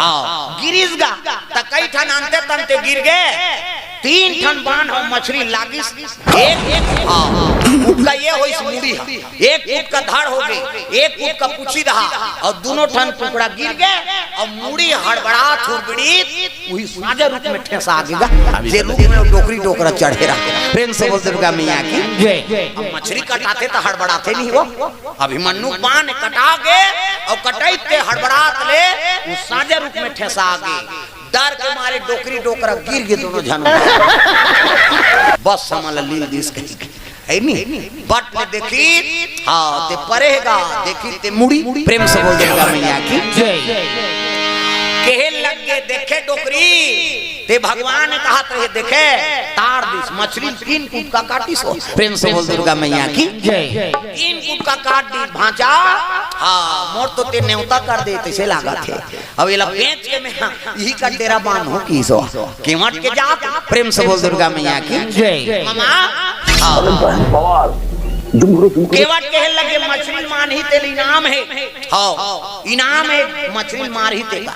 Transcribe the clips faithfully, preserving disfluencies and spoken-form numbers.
हाँ, गिरिस गा, त कई ठन अंते तंते गिर गे। तीन ठन बान ह मछरी लागिस। एक, हाँ, कुटका ये होइस मुड़ी ह, एक कुटका धड़ हो गे, एक कुटका पुछी रहा, अउ दूनों ठन टुकड़ा गिर गे, अउ मुड़ी हड़बड़ात हुड़बड़ीत उही साजा रुख में ठेसा गे गा, जे रुख में वो डोकरी डोकरा चढ़े रहा। प्रेम से बोल दुर्गा मैया की। जय। अब मछरी कटाथे त हड़बड़ाथे नहीं वो। अभिमन्यु बान कटा गे, अउ कटइते हड़बड़ात ले उ साजा रुख में ठेसा गे। डर के मारे डोकरी डोकरा गिर गे दूनों झन। बस हमन ला लील दिस कही। है नी? बट ले देखी, हाँ, ते परे गा, देखी ते मुड़ी। प्रेम से बोल दुर्गा मैया की। जय। कहे लग गे, देखे डोकरी, ते भगवान कहत रहे, देखे, तार दिस, मछरी तीन कुटका काटिस हो। प्रेम से बोल दुर्गा मैया की। जय। तीन कुटका काट दिस भांचा। हाँ, मोर तो ते नेवता कर दे, तइसे लागत हे। अब एला बेच के मैं इही का डेरा बांधहूं कहिस हो। केवट के जात। प्रेम से बोल दुर्गा मैया की। जय। मामा, हाँ। केवट कहे लगे, मछरी मारही तेला इनाम हे। हाँ, इनाम हे, मछरी मारही तेला।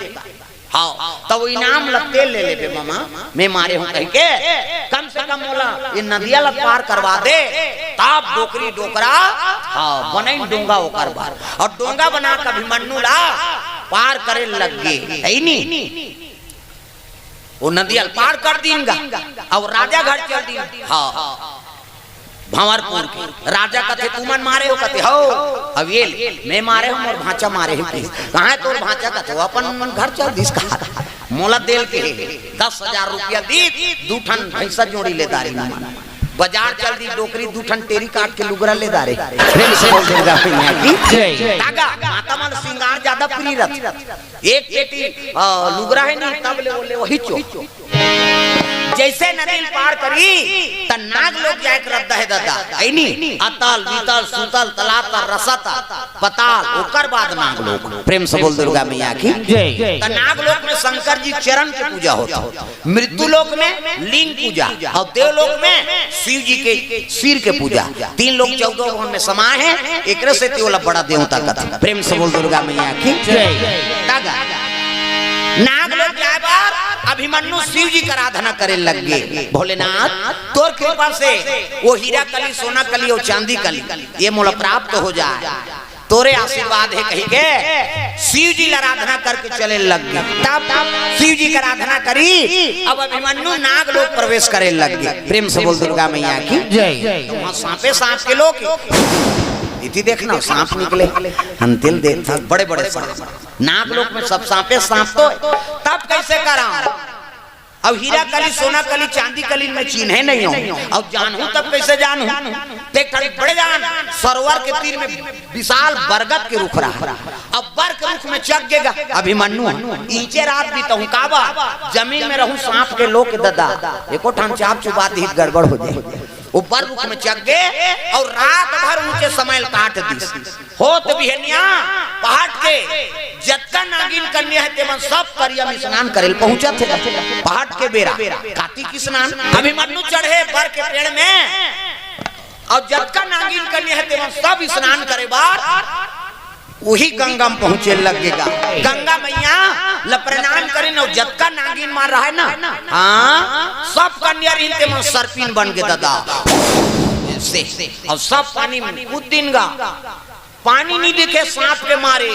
हाँ, त वो इनाम ला तेला ले लेबे मामा, मैं मारे हूँ कहिके। कम से कम मोला ये नदिया ला पार करवा दे, तब डोकरी डोकरा, हाँ, बनइन डोंगा ओकर बर। अउ डोंगा बना के अभिमन्यु ला पार करे लग गे, है नी? वो नदिया ला पार कर दीन गा, अउ राजा घर चल दीन। हाँ, भंवरपुर के राजा कथे, "तुमन मारे हो?" कथे, "हव।" अब ये ले, "मैं मारे हूँ, मोर भांचा मारे हे।" कहिस, "कहाँ हे तोर भांचा?" कथे, "वो अपन घर चल दिस।" कहा, "मोला देल के हे, दस हजार रुपया दीस, दू ठन भैंसा जोड़ी ले दारेंव।" बाजार चल दिस डोकरी, दू ठन टेरी काट के लुगरा ले दारे। प्रेम से बोल दुर्गा मैया की। जय। तागा, माता मन सिंगार ज्यादा प्रिय रथे। एक पेटी, अ, लुगरा हे नहीं, तब ले, ले वही चो। जइसे नदी ल पार करी, त नाग लोक जाए के रद्दा हे ददा, है नी? अतल, बीतल, सूतल, तलातल, रसतल, पताल, ओकर बाद नाग लोक। प्रेम से बोल दुर्गा मैया की। जय। त नाग लोक में शंकर जी चरण के पूजा होथे, मृत्यु लोक में लिंग पूजा, अउ देव लोक में शिव जी के सिर के पूजा। तीन लोक चौदह भुवन में समाय हे, एकरे सेती ओला बड़ा देवता कथे। प्रेम से बोल दुर्गा मैया की। जय। तागा। नाग लोक जाए बर अभिमन्यु शिव जी के आराधना करे लग गे। भोलेनाथ, तोर कृपा से वो हीरा कली, सोना कली अउ चांदी कली, ये मोला प्राप्त हो जाए, तोरे आशीर्वाद हे कहिके शिव जी ला आराधना करके चले लग गे। तब शिव जी के आराधना करी, अब अभिमन्यु नाग लोक प्रवेश करे लग गे। प्रेम से बोल दुर्गा मैया की। जय। त वहाँ सांपे सांप के लोक, इति देखना, सांप निकले, अंतिल देखता, बड़े बड़े सांप। नाग लोक में सब सांपे सांप तो हे। तब कइसे करा? अब हीरा कली, सोना कली, चांदी कली मैं चिन्हे नहीं हूँ। अब जानहूँ तब कइसे जानहूँ? देख, ठन बड़े जान सरोवर के तीर में विशाल बरगद के रुख रहा। अब बर के रुख में चघ गे गा अभिमन्यु, ईंचे रात बिताहूँ काबर, जमीन में रहूँ सांप के लोक ददा, एको ठन चाप चुबा दिही त गड़बड़ हो जाही। वो बर रुख में चघ गे अउ रात भर ऊंचे समय ल काट दिस। होत बिहनिया पहाट के जतका नागिन कन्या हे तेमन सब करिया में स्नान करे ल पहुंचत हे। पहाट के बेरा, कातिक स्नान, अभिमन्यु चढ़े बर के पेड़ में अउ जतका नागिन कन्या हे तेमन सब स्नान करे बर उही गंगा में पहुंचे लग गे गा। गंगा मैया ल प्रणाम करिन अउ जतका नागिन मन रहे ना, हाँ, सब कन्या रहिन तेमन सर्पिन बन गे ददा। से, अउ सब पानी में कूद दिन गा। पानी नहीं दिखे सांप के मारे।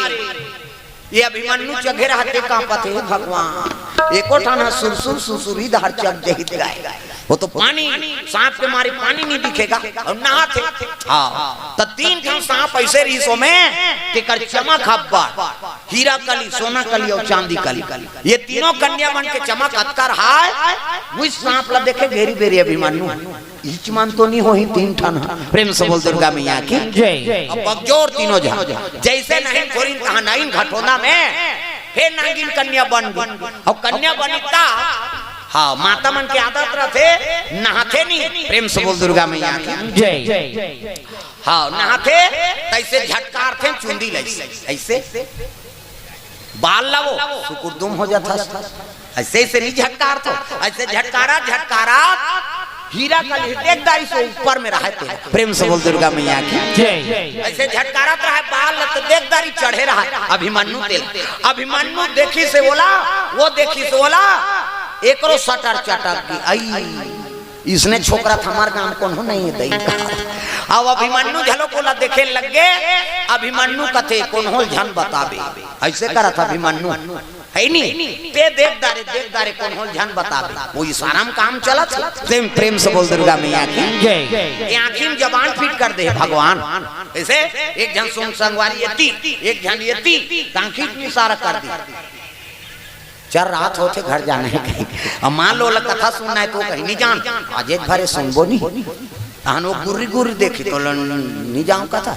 ये अभिमन्यु चघे रहते कांपत हे भगवान। एको ठन ह सुरसुर सुरसुरी धार चघ जहित गाय। वो तो पानी, सांप के मारे पानी नहीं दिखे गा। अउ नहाथे। हाँ। त तीन ठन सांप अइसे रहिस ओमे, तेकर चमक अब्बड़। हीरा कली, सोना कली अउ चांदी कली। ये तीनों कन्या मन के चमक अतका रहय, उही सांप ला देखे घेरी बेरी अभिमन्यु। इच मन तो नहीं होही तीन ठन ह। प्रेम से बोल दुर्गा मैया की। जय। अब बगजोर तीनों झन। जइसे नहिन खोरिन तहाँ नहिन घटोंदा में, हे नागिन कन्या बन गे। अउ कन्या बनिस त, हाँ, माता मन के आदत रथे, नहाथे नहीं। प्रेम से बोल दुर्गा मैया की। जय। हाँ, नहाथे, तइसे झटकारथे चुंदी ल अइसे, अइसे। बाल ला वो सुकुरदुम हो जाथस। अइसे, अइसे नहीं झटकारथो, अइसे झटकारा, झटकारा। हीरा कली देख डारिस, ओ ऊपर में रहय तेला। प्रेम से बोल दुर्गा मैया की। जय। अइसे झटकारत रहय बाल ल त देख डारिस चढ़े रहय अभिमन्यु तेला। अभिमन्यु देखिस ओला, ओ देखिस ओला, एकरो सटर चटक गे। अई, इसने छोकरा त हमर गांव कोनो नइ हे दई। अब अभिमन्यु घलो ओला देखे लग गे। अभिमन्यु कथे, कोनो ल झन बताबे। अइसे करत अभिमन्यु। हे नी? ते देख डारे, देख डारे, कोनो ल झन बताबे। ओ इशारा म काम चलत हे। प्रेम, प्रेम से बोल दुर्गा मैया की। जय। ये आँखी म जबान फिट कर दे हे भगवान। अइसे एक झन सुन संगवारी एती, एक झन एती, त आँखी म इशारा कर दे। चल, रात होथे, घर जाना हे कहि। अब मान लो, ओला कथा सुनना हे त ओ कहि, "नइ जांव, आज एक भरे सुनबो नहीं।" तहन ओ गुर्री गुर्री देखही त ओला, "नइ जांव कथा।"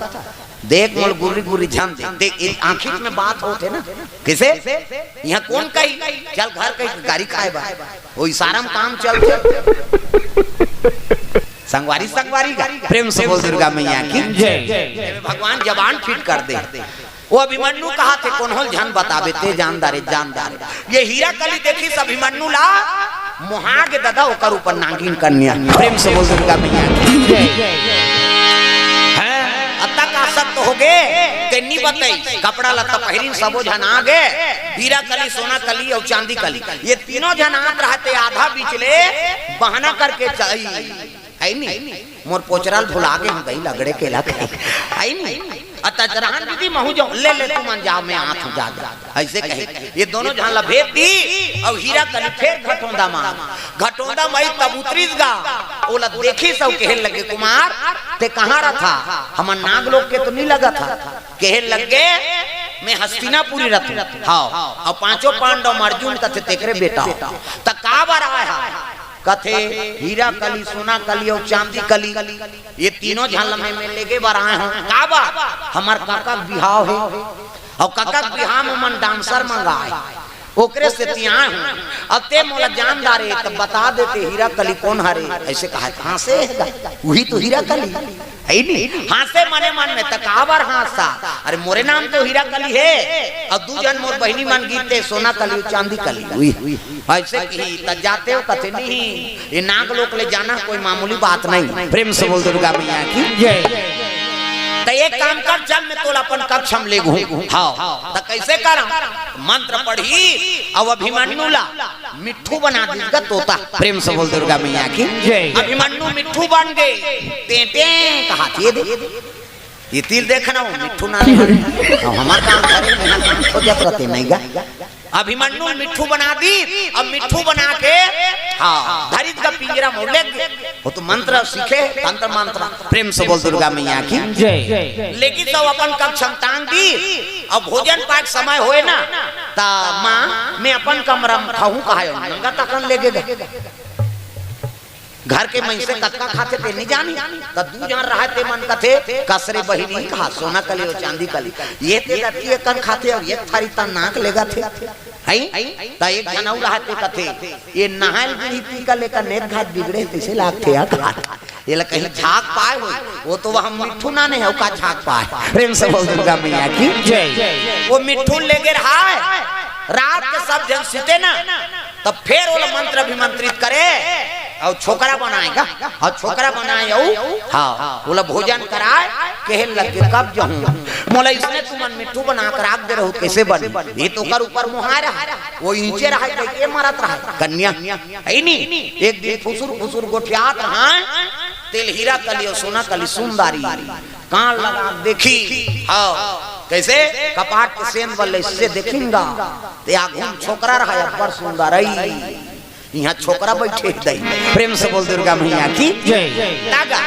देख मोला गुर्री गुर्री झन देख, देख, ए आँखी में बात होथे ना। कइसे? इहाँ कोन कही, "चल घर कही गारी खाए बर।" ओ इशारा म काम चलथे। संगवारी, संगवारी गा। प्रेम से बोल दुर्गा मैया की। जय। भगवान जबान फिट कर दे। ओ अभिमन्यु कहथे, "कोनो ल झन बताबे, ते जान डारे, जान डारे।" ये हीरा कली देखिस अभिमन्यु ला, मोहा गे ददा ओकर ऊपर नागिन कन्या। प्रेम से बोल दुर्गा मैया की। जय। हैं? अतक आसक्त हो गे, ते नइ बतइस। कपड़ा लत्ता पहिरिन, सबो झन आ गे। हीरा कली, सोना कली अउ चांदी कली, ये तीनों झन आत रहय ते आधा बीच ले बहाना करके चल, "हे नी, मोर पोचरा ल भुला गे हंव दई, लगड़े केला खाई।" हे नी? अत रहन दीदी, महूँ जांव, "ले, ले, तुमन जाव, मैं आत हंव, जा, जा।" अइसे कहे। ये दोनों झन ला भेज दिस, अउ हीरा कली फेर घटोंदा म, घटोंदा म तब उतरिस गा, ओला देखिस अउ कहे लगे, "कुमार, ते कहाँ रथस? हमर नाग लोक के तो नइ लगत हस।" कहे लगे, "मैं हस्तिनापुरी रथंव।" हव, अउ पांचों पांडव म अर्जुन कथे तेकरे बेटा हंव। त काबर आय हस? कथे, "हीरा कली, सोना कली अउ चांदी कली, ये तीनों झन ल मैं, मैं लेगे बर आय हंव।" काबर? "हमर कका के बिहाव हे, अउ कका के बिहाव म मन डांसर मंगाय, ओकरे सेती आय हंव। अब ते मोला जान डारे त बता देते हीरा कली कोन हरे?" अइसे कहय, "हाँसे हे गा, उही तो हीरा कली।" हे नी? हाँसे मने मन में, "त काबर हाँसथस? अरे मोरे नाम तो हीरा कली हे, अउ दू झन मोर बहिनी मन गिस ते सोना कली, चांदी कली।" उही। अइसे कही त जातेव कथे, "नहीं, ये नाग लोक ले जाना कोई मामूली बात नहीं।" प्रेम से बोल दुर्गा मैया की। जय। त एक काम कर, चल मैं तोला अपन कक्ष म लेगहूं। हव, त कइसे करंव? मंत्र पढ़िस अउ अभिमन्यु ला मिट्ठू बना दिस गा तोता। प्रेम से बोल दुर्गा मैया की। जय। अभिमन्यु मिट्ठू बन गे। टें टें कहाथे दे। ये तीर देखना, ओ मिट्ठू ना रहे। अब हमर काम करे, मेरा काम खोजत रहते नहीं गा। अभिमन्यु मिट्ठू बना दिस, अब मिट्ठू बना के, हाँ, धरिस गा पिंजरा म लेगे। ओ तो मंत्र सीखे, तंत्र मंत्र। प्रेम से बोल दुर्गा मैया की। जय। लेकिस अउ अपन कक्ष म टांग दिस, अब भोजन पाए के समय होय ना, त माँ, मैं अपन कमरा म खाहूं कहय, नंगा तकन लेगे गा। घर के मइनसे कतका खाथे ते नइ जानही, त दू झन रहय ते मन कथे, "कसरे बहिनी कहा, सोना कली अउ चांदी कली, ये ते दतकी अकन खाथे अउ एक थारी त नाक लेगथे।" हई? त एक झन अउ रहय ते कथे, "ये नहायल गिरही टीका लेकर नेत घात बिगड़े तइसे लागथे या कहा।" एला कहीं झांक पाय होही, ओ तो वह मिट्ठू नाने हे, ओका झांक पाय। प्रेम से बोल दुर्गा मैया की। जय। ओ मिट्ठू लेगे रहय, रात के सब झन सुते ना, तब फेर ओला मंत्र अभिमंत्रित करे, अउ छोकरा बनाय गा, अउ छोकरा बनाय, अउ, हाँ, ओला भोजन कराय, कहे लगे, "कब जहूं, मोला इसने तुमन मिट्ठू बना के राख दे रहू, कइसे बनही?" ये तो ओकर ऊपर मोहाय रहय, ओ इंचे रहय, कहिके मरत रहय, कन्या, हे नी? एक दिन फुसुर फुसुर गोठियात रहय, तेला हीरा कली अउ सोना कली सुंदरी, कान लगा के देखिस, हव, कइसे? कपाट के सेंध बल्ले से देखिन गा, ते आघू म छोकरा रहय, अब्बड़ सुंदर, अई, इहाँ छोकरा बइठे हे दई। प्रेम से बोल दुर्गा मैया की। जय। त गा,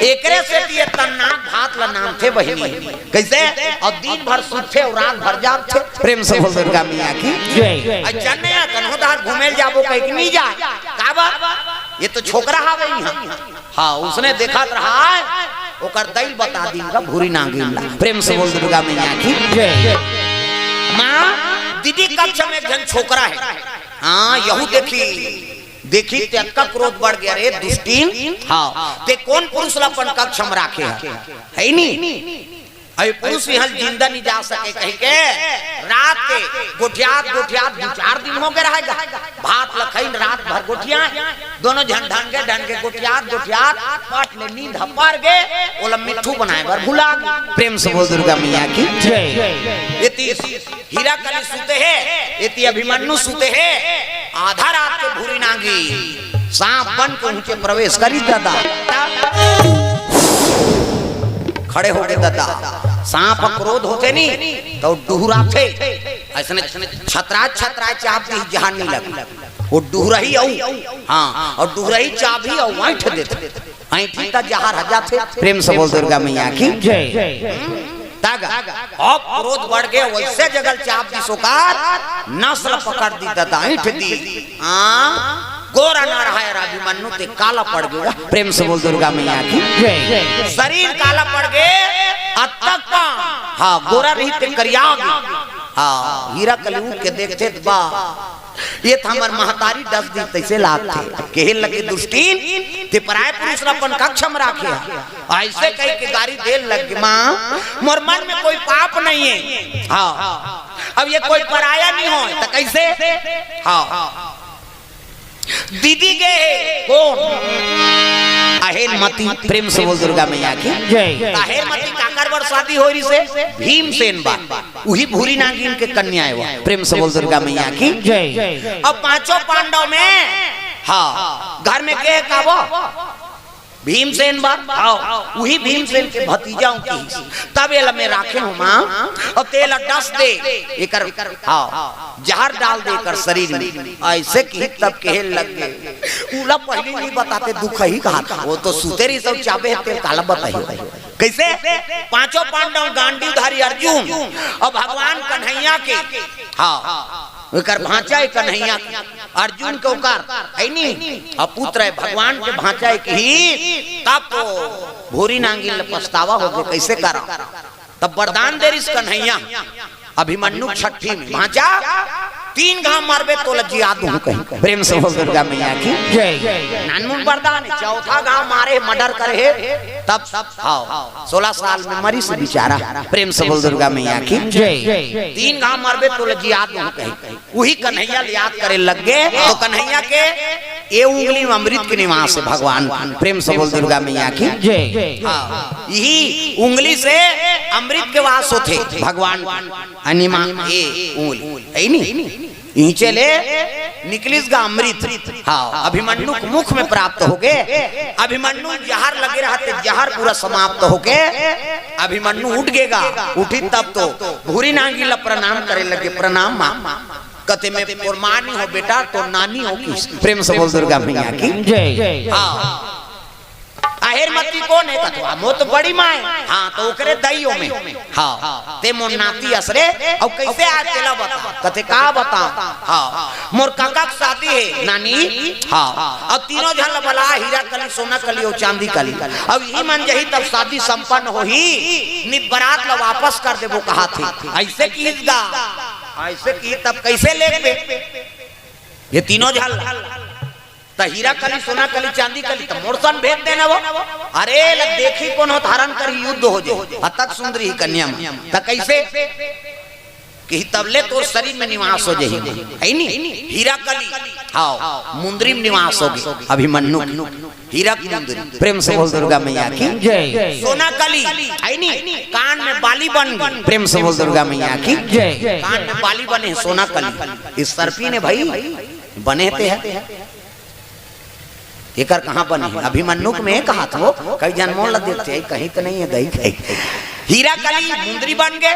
एकरे सेती ये तन्ना भात ल नानथे बहिनी। कइसे? अउ दिन भर सुतथे अउ रात भर जागथे। प्रेम से बोल दुर्गा मैया की। जय। अउ चन्नैया कन्हो डहर घूमे ल जाबो कहिके नइ जाय। काबर? ये तो छोकरा हवे इहाँ। हाँ, उसने देखत रहय, ओकर दई ल बता दिन गा भूरी नागिन ला। प्रेम से बोल दुर्गा मैया की। जय। माँ, दीदी कक्ष म एक झन छोकरा हे। हाँ, यहू देखिस, देखिस ते अतका क्रोध बढ़ गे, "अरे दुष्टिन, हाँ, ते कोन पुरुष ला अपन कक्ष म राखे हस?" हे नी? अभी पुरुष इहाँ जिंदा नहीं जा सके कहिके रात के गोठियात गोठियात दू चार दिन हो गए रहेगा। भात ल खइन रात भर गोठियाए, दोनों झन ढंग के ढंग के गोठियात गोठियात पट ले नींद ह पर गे, ओला मिट्ठू बनाए बर भुला गे। प्रेम से बोल दुर्गा मैया की जय। एती हीरा कली सुते हे, एती अभिमन्यु सुते हे। आधा रात के भूरी नांगी सांप बन के उनके प्रवेश करी दादा। खड़े हो गए दादा। सांप ह क्रोध होथे नी, त डुहराथे। अइसने छतराय छतराय चाब दी, जहान नहीं लगे। वो डुहरही अउ, हाँ, अउ डुहरही चाबही अउ ऐंठ देथे। ऐंठी त जहर ह जाथे। प्रेम से बोल दुर्गा मैया की जय। तग अब क्रोध बढ़ गए, वइसे जगह ल चाब दी सोकार, नस ल पकड़ दी दादा, ऐंठ दी। हाँ, गोरा नरहा अभिमन्यु ते काला पड़ गया। प्रेम से बोल दुर्गा मैया की जय। शरीर काला पड़ गए, अतक पा, हाँ, गोरा रहिते करिया गे। हाँ, हीरा कली उठ के देखथे त बा, ए त हमर महतारी डस दी तइसे लागथे। कहे लगे दुष्टीन, ते पराय पुरुष ल अपन कक्ष म राखे हस। अइसे कहिके गारी दे लगे, माँ, मोर मन में कोई पाप नहीं हे। हाँ, अब ए कोई पराया नहीं होय त कइसे? हाँ, दीदी गे हे कोन? अहेर मती। प्रेम से बोल दुर्गा मैया की जय। अहेर मती काकर बर शादी होय रिहिसे? भीमसेन बर। उही भूरी नागिन के कन्या हे वो। प्रेम से बोल दुर्गा मैया की जय। अब पांचों पांडव में, हाँ, घर में के हे का वो? भीमसेन बर। हाँ, उही भीमसेन के भतीजा हूँ की। तब एला मैं राखे हूँ माँ, अउ तेला डस दे, एकर, हाँ, जहर डाल दे एकर शरीर में। अइसे कही तब कहे लग गे, उला पहिली नहीं बताते दुख ही कहा। वो तो सुते रहिस अउ चाबे हे, तेला काला बताही। कइसे? पांचों पांडव, गांडीवधारी अर्जुन अउ भगवान कन्हैया के, हाँ, ओकर भांचा हे कन्हैया के, अर्जुन के ओकर, हे नी? अउ पुत्र हे, भगवान के भांचा हे कही, तब तो भूरी नांगिन ल पछतावा हो गे, कइसे करा? तब वरदान दे रिहिस कन्हैया अभिमन्यु छट्ठी में, भांचा, तीन घाव मारबे तोला जिया दूं कही। प्रेम से बोल दुर्गा मैया की जय। नानमुन वरदान हे, चौथा घाव मारे, मर्डर करे हे, तब, तब, हाँ, सोलह साल में मरिस बेचारा। प्रेम से बोल दुर्गा मैया की जय। तीन घाव मारबे तोला जिया दूं कही। उही कन्हैया ल याद करे लग गे, त कन्हैया के ए उंगली में अमृत के निवास हे भगवान। प्रेम से बोल दुर्गा मैया की जय। हाँ, इही उंगली से अमृत के वास होथे भगवान। अनिमा ए उंगली, हे नी? इहिंचे ले निकलिस गा अमृत। हाँ, अभिमन्यु के मुख में प्राप्त हो गे। अभिमन्यु ल जहर लगे रहथे, जहर पूरा समाप्त हो गे। अभिमन्यु उठ गे गा, उठिस तब तो भूरी नांगिन ल प्रणाम करे लगे, प्रणाम माँ। कथे मैं तोर माँ नहीं हों बेटा, तोर नानी हों कहिस। प्रेम से बोल दुर्गा मैया की जय। हाँ। अहेर मती कोन हे? कथे मोर तो बड़ी माँ हे। हाँ, त ओकरे दई हों मैं। हाँ, ते मोर नाती अस रे। अउ कइसे आय तेला बता। कथे का बतावं? हाँ, मोर कका के शादी हे नानी। हाँ, अउ तीनों झन ल बला, हीरा कली, सोना कली अउ चांदी कली। अउ इही मन जही तब शादी संपन्न होही, नित बरात ल वापस कर देबो कहाथे। अइसे कहिस गा, अइसे कही तब कइसे लेगबे ए तीनों झन ल? त हीरा कली, सोना कली, चांदी कली, त मोर सन भेज देना वो। अरे ल देखही कोन होत, हरण करही, युद्ध हो जाही। अतक सुंदर ही कन्या म। त कइसे? कही तब ले तोर शरीर में निवास हो जाही। हे नी? हीरा कली, हाँ, मुंदरी में निवास हो गे अभिमन्यु के। हीरा की मुंदरी। प्रेम से बोल दुर्गा मैया की जय। सोना कली, हे नी? कान में बाली बन गे। प्रेम से बोल दुर्गा मैया की जय। कान में बाली बने हे सोना कली। इस सर्पी ने भाई बने ते हे। एकर कहाँ बने हे? अभिमन्यु के में कहात हों, कई झन मोला देखथे, कहीं त नहीं हे दई कही। हीरा कली मुंदरी बन गे,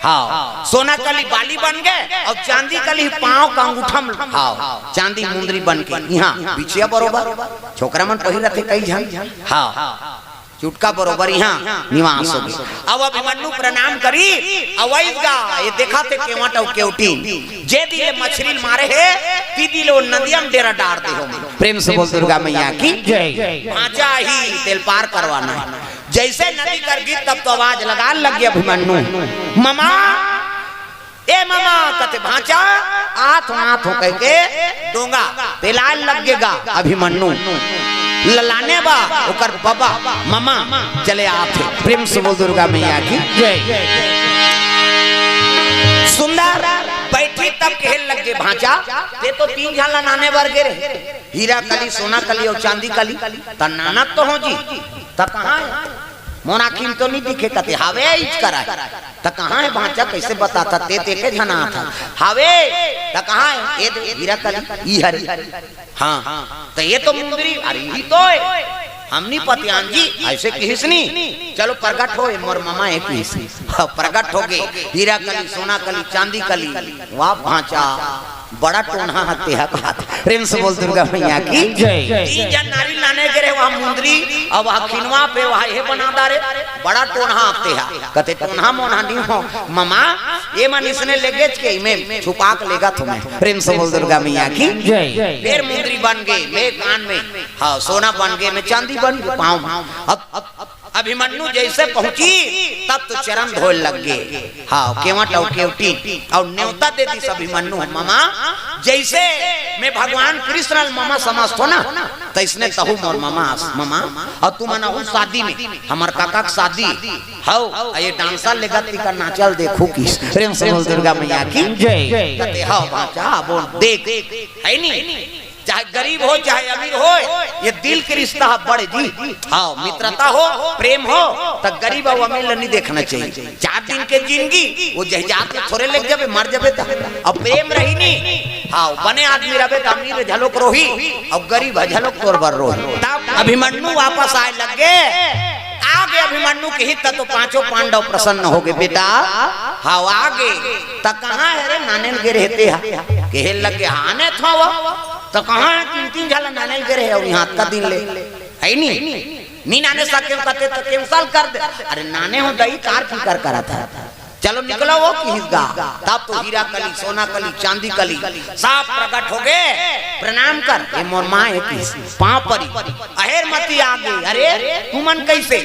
हाँ, सोना कली बाली बन गे, अउ चांदी कली पाँव के अंगूठा में, हाँ, चांदी मुंदरी बन के, इहाँ बिछिया बरोबर, छोकरा मन पहिरथे कई झन, हाँ। चुटका बरोबर इहाँ निवास हो गे। अब अभिमन्यु प्रणाम करिस, अउ अइस गा, ए देखथे केवट अउ केवटिन, जेती ले मछरी ल मारे हे, तेती ले ओ नदिया म डेरा डार दे हों। प्रेम से बोल दुर्गा मैया की जय। भांचा ही तेला पार करवाना हे। जइसे नदी कर गिस तब तो आवाज लगाय लग गे अभिमन्यु, ममा, ए ममा, कथे भांचा, आत हों, आत हों कहिके डोंगा पेलाय लग गे गा अभिमन्यु। ललाने बा, ओकर बबा, ममा चले आथे। प्रेम से बोल दुर्गा मैया की। जय। सुंदर बैठी तब कहे लगे, "भांचा, ते तो तीन झन ला नाने बर गे रहे, हीरा कली, सोना कली अउ चांदी कली, त नानत तो हो जी, त कहाँ हे? मोर आँखी म तो नहीं दिखे।" कथे, "हावे, इच करा हे।" "त कहाँ हे भांचा, कइसे बताथा, ते तेके झन आथा?" "हावे।" "त कहाँ हे?" "ए दे, हीरा कली, ई हरे।" "हाँ।" "त ये तो मुंदरी।" "अरे, यही तो हे।" "हम नहीं पतियान जी, अइसे किहिस नी।" "चलो, प्रगट हो, ये मोर ममा हे," किहिस। हाँ, प्रगट हो गे, हीरा कली, सोना कली, चांदी कली। वाह भांचा, बड़ा टोनहा हते हा कहात। प्रेम से बोल दुर्गा मैया की। जय। तीन झन नारी लाने गे रहे, वहाँ मुंदरी, अउ वहाँ खिनवा पे, वहाँ ये बना डारे, बड़ा टोनहा हते हा। कथे, "टोनहा मोनहा नहीं हो ममा, ये मन इसने लेगेच के, मैं छुपा के लेगत हों मैं।" प्रेम से बोल दुर्गा मैया की। जय। फिर मुंदरी बन गे, में कान में, हाँ, सोना बन गे, में चांदी बन गे, पाँव में। अब, अब अभिमन्यु जइसे पहुंची, तब तो चरण धोए लग गे। हाँ, केवट अउ केवटी अउ नेवता दे दिस अभिमन्यु, "ममा, जइसे में भगवान कृष्ण ल ममा समझथों ना, तइसने तहू मोर ममा अस, ममा। अउ तुमन आहू शादी में, हमर काका के शादी हव, ये डांसर लेगत तिकर नाचल देखहू किहिस।" प्रेम से बोल दुर्गा मैया की। जय। कथे, "हव भांचा, बोल देख, हे नी?" चाहे गरीब हो, चाहे अमीर हो, ये दिल के रिश्ता ह बड़े जी। हाँ, मित्रता हो, प्रेम हो, त गरीब अउ अमीर ल नहीं देखना चाहिए। चार दिन के जिंदगी, वो जहिजात में थोरे लेग जाबे, मर जाबे त। अउ प्रेम रही नी, हाँ, बने आदमी रहबे त अमीर घलोक रोही, अउ गरीब घलोक तोर बर रोही। तब अभिमन्यु वापस आए लग गे। आगे अभिमन्यु के हित त तो पांचों पांडव प्रसन्न हो गे, "बेटा, हाँ, आगे त कहाँ हे रे, नाने ल गे रहे ते हा?" कहे लग गे, "आने थों वो।" "त कहाँ हे? तीन तीन झन ला नाने ल गे रहे अउ यहाँ अतका दिन ले, हे नी? नी नाने सकेंव कथे त cancel कर दे।" "अरे नाने हों दई, काबर फिकर करत हस? चलो निकलो वो," किहिस गा। तब तो हीरा कली, सोना कली, चांदी कली सब प्रगट हो गे। "प्रणाम कर, ये मोर माँ हे," किहिस, पाँव परी। अहेलमती आगे, "अरे तुमन कइसे?"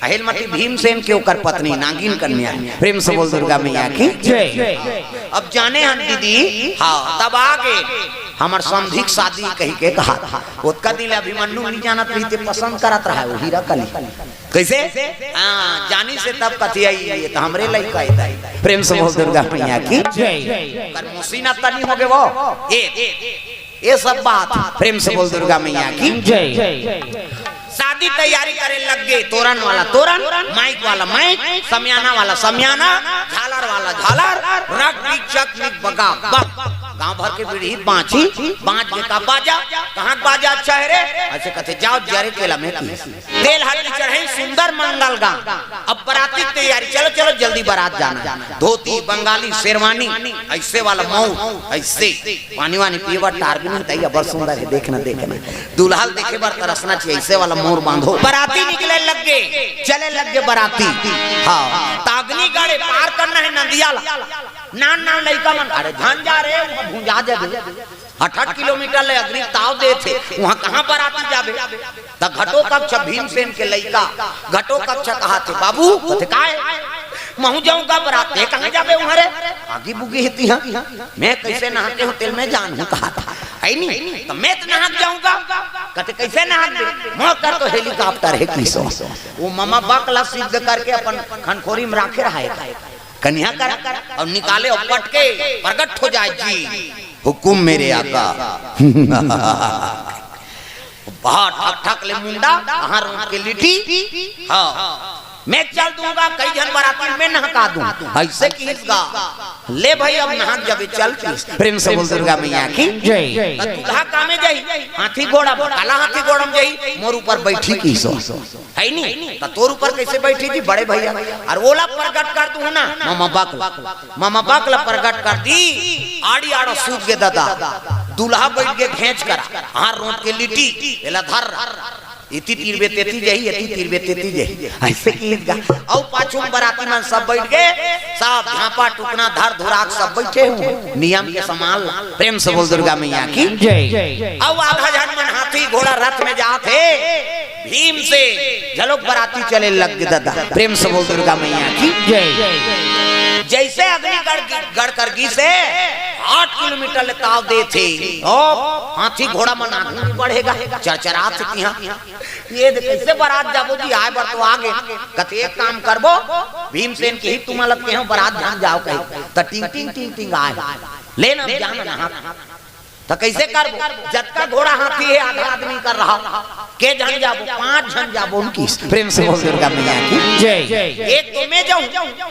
अहेलमती भीमसेन के ओकर पत्नी, नागिन कन्या। प्रेम से बोल दुर्गा मैया की। जय। अब जाने हन दीदी, हाँ, तब आगे हमर समधी के शादी कहिके कहा। ओतका दिन ले अभिमन्यु नहीं जानत रहिस ते पसंद करत रहा वो हीरा कली। कइसे? हाँ, जानिस हे तब कथे, "अई, ये त हमरे लइका हे दाई।" प्रेम से बोल दुर्गा मैया की। जय। कर मौसी ना तनी हो गे वो। ए, ए सब बात प्रेम से बोल दुर्गा मैया की। जय। शादी तैयारी करे लग गे, तोरन वाला तोरन, माइक वाला माइक, समियाना वाला समियाना, झालर वाला झालर, रग बिग चक मिग बगा बग। गांव भर के बीड़ी बांची, बांच के का बाजा, कहाँ के बाजा अच्छा हे रे? अइसे कथे, "जाव जरे के लमे की।" तेल हल्दी चढ़े सुंदर मंगल गांव। अब बराती के तैयारी, "चलो, चलो, जल्दी बरात जाना।" धोती, बंगाली, शेरवानी, अइसे वाला मऊर, अइसे पानी वानी पीए बर टार भी नहीं, तैया बड़ सुंदर हे, देखना, देखना। दूल्हा ल देखे बर तरसना चाहिए, अइसे वाला मऊर बांधो। बराती निकले लग गे, चले लग गे बराती। हाँ, तागनी गाड़े पार करना हे नदिया ला। नान नान लइका मन, "अरे झन जा रे, वहाँ भुंजा जाबे।" आठ आठ किलोमीटर ले अग्नि ताव देथे, वहाँ कहाँ बराती जाबे? त घटोत्कच भीमसेन के लइका घटोत्कच कहाथे, "बाबू।" कथे, "काय?" "महूँ जाहूँ गा बरात।" "ते कहाँ जाबे वहाँ रे?" "आगी बुगी हे तिहाँ।" "मैं कइसे नहाके हों तेला मैं जानहूँ," कहाथे, "हे नी? त मैं त नहा के जाहूँ गा।" कथे, "कइसे नहा के?" "मोर कर तो helicopter हे," किहिस। वो ममा बक ला सिद्ध करके अपन खनखोरी में राखे रहा हे। कन्या करा अउ निकाले अउ पटके, प्रगट हो जाए जी, "हुकुम मेरे आका।" बाहर ठक ठक ले मुंडा, बाहर उठ के लिटी। हाँ, "मैं चल दूंगा, कई झन बराती मैं नहका दूं।" अइसे किहिस गा। "ले भाई, अब नहा के जाबे, चल।" किहिस। प्रेम से बोल दुर्गा मैया की। जय। त दूल्हा कामे जाही, हाथी घोड़ा म, काला हाथी घोड़ा म जाही, "मोर ऊपर बइठही," किहिस। हे नी? त तोर ऊपर कइसे बइठही जी बड़े भइया? अउ ओला प्रगट कर दूहूँ ना, ममा बक ल, ममा बक ल प्रगट कर दिस। आड़ी आड़ा सूत गे ददा, दूल्हा बइठ गे घेंच करा, हार रोंद के लिटी, एला धर, एती तीर बे तेती जाही, एती तीर बे तेती जाही, अइसे किहिस गा। अउ पाछू म बराती मन सब बइठ गे, सब झांपा टुकना धर धुरा के सब बइठे हवय नियम के समान। प्रेम से बोल दुर्गा मैया की। जय। अउ आधा झन मन हाथी घोड़ा रथ में जात हे। भीम से घलोक बराती चले लग गे ददा। प्रेम से बोल दुर्गा मैया की। जय। जइसे अग्निगढ़ गढ़ कर गिसे, आठ किलोमीटर ले ताव देथे। ओ, हाथी घोड़ा मन आगू बढ़ेगा, चरचरात हे तिहां। ये देख, कइसे बरात जाबो जी, आय बर तो आगे। कथे, "एक काम करबो, भीमसेन के ही तुमन ल केहेंव बरात झन जाव," कहे। त टिंग, टिंग, टिंग, टिंग आय। ले ना, जान ना। त कइसे करबो? जतका घोड़ा हाथी हे, आधा आदमी कर रहा। के झन जाबो? पांच झन जाबो, उनकी। प्रेम से बोल दुर्गा मैया की जय। एक तो मैं जाऊं,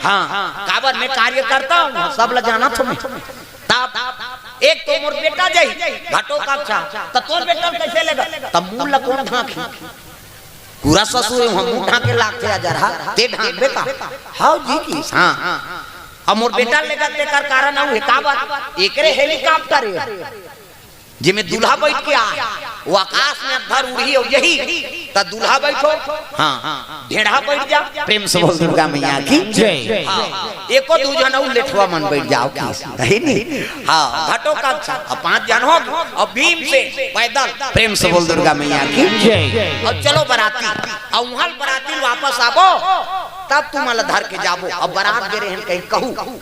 हां, काबर मैं कार्यकर्ता हूं, सब ल जानत हों मैं। तब एक तो मोर बेटा जाही, घटोत्कच, त तोर बेटा ल कइसे लेगा? त मूल ल कोन ढांकही? पूरा ससुर हूं, मूल ढांके लागथे, अजरहा, ते ढांकबे का? हव जी किहिस, हां। अब मोर बेटा ल लेगा, तेकर कारण अउ हे, काबर? एकरे हेलीकॉप्टर हे, जेमे दूल्हा बइठ के आय, ओ आकाश में अध्धर उड़ही अउ जाही, त दूल्हा बइठो, हां, ढेढ़ा बइठ जा। प्रेम से बोल दुर्गा मैया की जय। हां, एको दू झन अउ लेठवा मन बइठ जाव किहिस, हे नी? हां, घटोत्कच, अब पांच झन होगे, अब भीमसेन पैदल। प्रेम से बोल दुर्गा मैया की जय। अब चलो बराती, अब उहां ले बराती वापस आबो, तब तुमन ल धर के जाबो। अब बरात गे रहेन कहीं कहूं,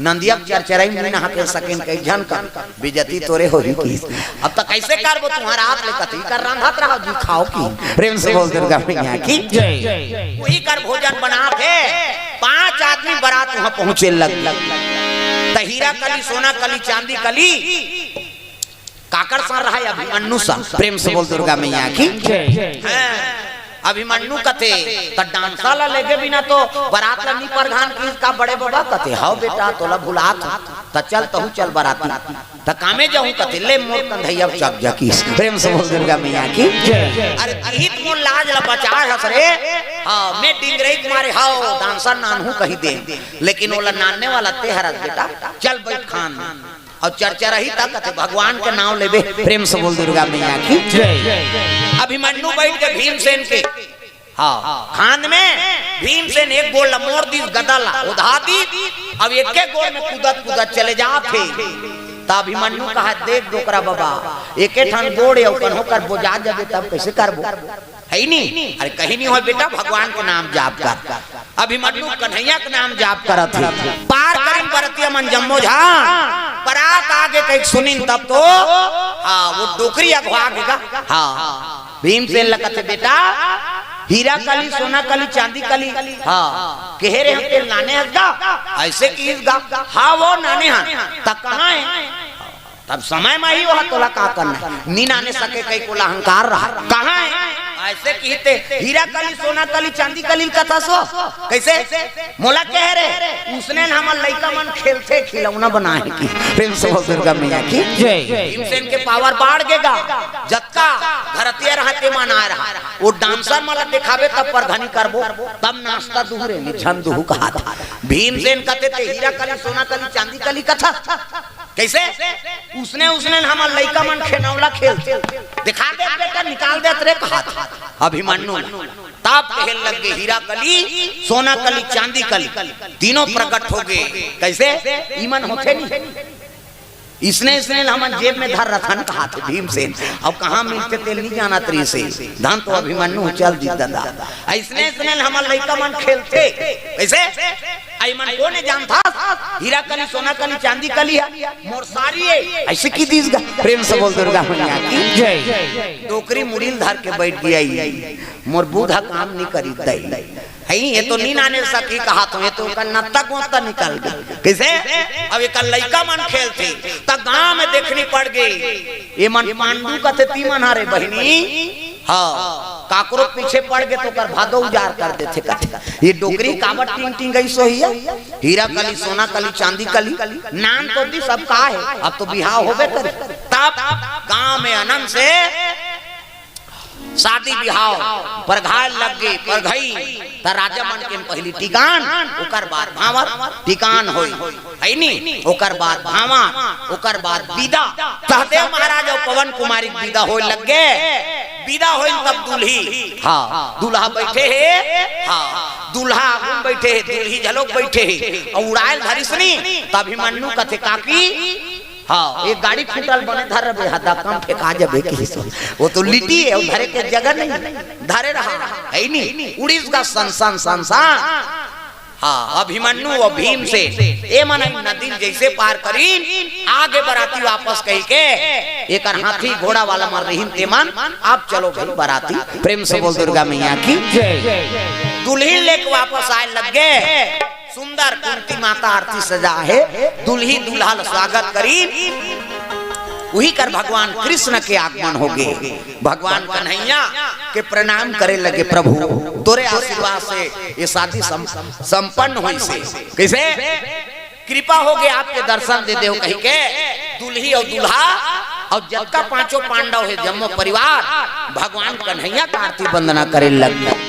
नंदिया के चरचरई में नहा के सकेन कहीं झन का, बेइज्जती तोरे होही किहिस। अब त कइसे करबो, तुंहर हाथ ले कथी कर रांधत रहा जी, खाव किहिन। प्रेम से बोल दुर्गा मैया की जय। उही कर भोजन बनाथे, पांच आदमी बरात उहां पहुंचे लग। त हीरा कली, सोना कली, चांदी कली, काकर संग रहा? अभिमन्यु संग। प्रेम से बोल दुर्गा मैया की जय। हां, अभिमन्यु कथे, "त डांसर ल लेगे बिना तो बरात ल नी परघान किहिस का बड़े बबा?" कथे, "हव बेटा, तोला भुलात हंव, त चल तहूं चल बराती।" त कामे जाहूं कथे, "ले मोर कंधइया चप जा किहिस।" प्रेम से बोल दुर्गा मैया की जय। अरे तिही त मोर लाज ल बचाय हस रे। हां, मैं डिंगरई के मारे हव, डांसर नानहूं कहि देंव, लेकिन ओला नानने वाला ते हरस बेटा, चल बइठ खान में। अउ चरचरही त कथे भगवान के नांव लेबे। प्रेम से बोल दुर्गा मैया की जय। अभिमन्यु बइठ गे भीमसेन के, हां, खांद में। भीमसेन एक गोड़ ल मोड़ दिस, गदा ल ओधा दिस, अब एके गोड़ में कूदत कूदत चले जात हे। त अभिमन्यु कहा, "देख डोकरा बबा, एके ठन गोड़ हे, अउ कन्हो कर बोजा जबे तब कइसे करबो?" हे नी? अरे कहीं नी होय बेटा, भगवान के नाम जाप कर। अभिमन्यु कन्हैया के नाम जाप करत हे। पार करिन बरतिया मन जम्मो झन। बरात आगे कहिके सुनिन तब तो, हां, ओ डोकरी अघवा गे गा। हां, भीमसेन ल कथे, "बेटा, हीरा कली, सोना कली, चांदी कली, हां, केहे रहेंव तेला नाने हस गा?" अइसे किहिस गा। "हां वो नाने हंव।" "त कहां हे?" तब समय म ही ओहा तोला का करना हे? नी नाने सके कहिके ओला अहंकार रहा। कहां हे? अइसे किहिस ते, हीरा कली, सोना कली, चांदी कली ल कथस ओ। कइसे? मोला केहे रहे, उसने न हमर लइका मन खेलथे, खिलौना बनाय हे कि। प्रेम से बोल दुर्गा मैया की जय। भीमसेन के पावर बाढ़ गे गा। जतका घरतिया रहा ते मन आय रहा। ओ डांसर मन ल देखाबे तब परघनी करबो, तब नाचता दुहू रे, नी झन दुहू कहात। भीमसेन कथे ते हीरा कली, सोना कली, चांदी कली कथस। कइसे? उसने, उसने न हमर लइका मन खेनौला खेलथे। देखा दे बेटा, निकाल देत रे कहात अभिमन्यु। तब कहे लग गे, "हीरा कली, सोना कली, चांदी कली, तीनों प्रगट होगे।" कइसे? इमन होथे नी। इसने, इसने ल हमन जेब में धर रथन कहात भीमसेन। अब कहां मिलथे तेला नी जानत रहिसे। धन तो अभिमन्यु चल दिस ददा। अइसने, अइसने ल हमर लइका मन खेलथे। कइसे? अइ मन कोन ए जानथस? हीरा कली, सोना कली, चांदी कली हे। मोर सारी हे। अइसे किहिस गा। प्रेम से बोल दुर्गा मैया की जय। डोकरी मुड़ी ल धर के बइठ गे, "मोर बुध ह काम नी करी दई।" हे, ए तो नी नाने सकही कहात हंव, ए तो ओकर नत्ता गोंत्ता निकल गे। कइसे? अब एकर लइका मन खेलथे, त गांव में देखनी पड़ गे। ए मन पांडु कथे, ती मन हरे बहिनी, हां, काकरो पीछे पड़ गे त ओकर भादो उजार कर देथे कथे। ए डोकरी काबर टिंग टिंग गई सोही हे? हीरा कली, सोना कली, चांदी कली, नान तो दिस, अब का हे, अब तो बिहाव होबे करे। तब गांव में आनंद से शादी बिहाव परघाय लग गे, परघई, त राजा मन के पहिली टिकान, ओकर बाद भांवर, टिकान होय, हे नी? ओकर बाद भांवर, ओकर बाद बिदा। सहदेव महाराज अउ पवन कुमारी के बिदा होय लग गे। बिदा होय तब दुलही, हां, दुलहा बइठे हे, हां, दुलहा आगू म बइठे हे, दुलही घलोक बइठे हे, अउ उड़ाय ल धरिस नी, त अभिमन्यु कथे, "काकी, हां, एक गाड़ी खूंटा ल बने धर रबे, हां, धक्का म फेंका जबे," किहिस। ओ तो लिटी हे, अउ धरे के जगह नहीं, धरे रहा, हे नी? उड़िस गा सन सन सन सन। हाँ, अभिमन्यु अउ भीमसेन, ए मन नदी ल जइसे पार करिन, आगे बराती वापस कहिके, एकर हाथी घोड़ा वाला मन रहिन ते मन, अब चलो भाई बराती। प्रेम से बोल दुर्गा मैया की। जय। दुल्हिन लेके वापस आए लग गे। सुंदर कुंती माता आरती सजा हे, दुल्ही दूल्हा ल स्वागत करिन। उही कर भगवान कृष्ण के आगमन होगे। भगवान कन्हैया के प्रणाम करे लगे, "प्रभु, तोरे आशीर्वाद से ये शादी सम-, संपन्न होइसे।" कइसे? "कृपा होगे, आपके दर्शन दे देव," कहिके दुल्ही अउ दूल्हा अउ जतका पांचों पांडव हे, जम्मो परिवार भगवान कन्हैया के आरती वंदना करे लग गे।